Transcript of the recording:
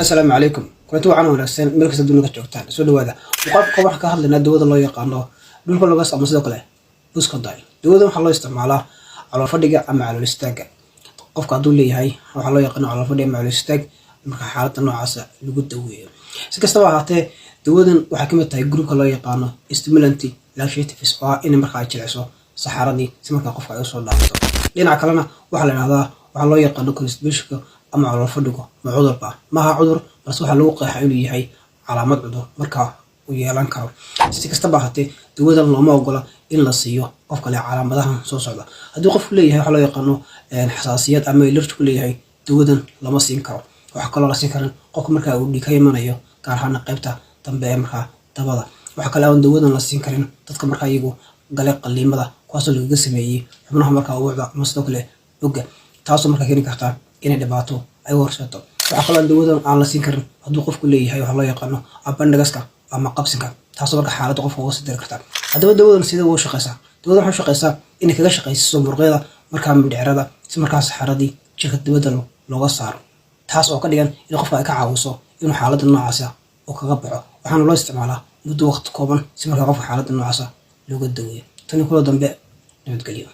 Asalaamu calaykum, kulanti wacan wanaagsan meel kasta dunida ka joogtaan, soo dhawaada. Muuqaalka waxaan ka hadlaynaa dawada loo yaqaano Dulcolax ama sidoo kale Buscodile. Dawadan waxaa loo isticmaalaa calool fadhiga ama calool istaagga. Qofka hadduu leeyahay waxaa loo yaqaano calool fadhi ama calool istaag, marka xaaladda noocaasa lagu daweeyo. Si kastaba ahaatee, dawadan waxay kamid tahay groupka loo yaqaano stimulant laxatives, oo ah inay markaa ay jilciso saxaaradii si markaa qofka ay usoo dhaafto. Dhinaca kalena waxaa la idhahdaa waxaa loo yaqaano constipationka ama calool fadhigu ma cudurba? Maaha cudur, balse waxaa lagu qeexaa inuu yahay calaamad cudur markaa uu yeelan karo. Si kastaba ahaatee, dawadan looma ogola in la siiyo qof kale calaamadahan soo socda. Haddii qofku leeyahay waxaa loo yaqaano xasaasiyad ama allergy ku leeyahay, dawadan lama siin karo. Waxaa kaloo la siin karin qofka markaa uu dhiig ka imanayo, gaar ahaana qaybta dambe ee markaa dabada. Waxaa kale aan dawadan la siin karin dadka markaa iyagu galay qaliimada, kuwaasoo lagaga sameeyey xubnaha markaa ubuucda ama sidoo kale boga, taasoo markaa keeni karta inay dhibaato ay u horseeto. Waxaa kaloo aan dawadan aan la siin karin hadduu qofku leeyahay waxaa loo yaqaano appendixka ama qabsinka, taasoo marka xaaladda qofka uga sii dari karta. Haddaba dawadan sidee ugu shaqeysaa? Dawadan waxay shaqeysaa inay kaga shaqaysiiso muruqyada markaa mindhicirada, si markaa saxaradii jirka dibadda looga saaro, taas oo ka dhigan in qofka ay ka caawiso inuu xaaladda noocaasa uu kaga baxo. Waxaana loo isticmaalaa muddo waqti kooban si markaa qofka xaaladda noocaasa looga daweeyo. Tani kula dambe, nabadgelyo.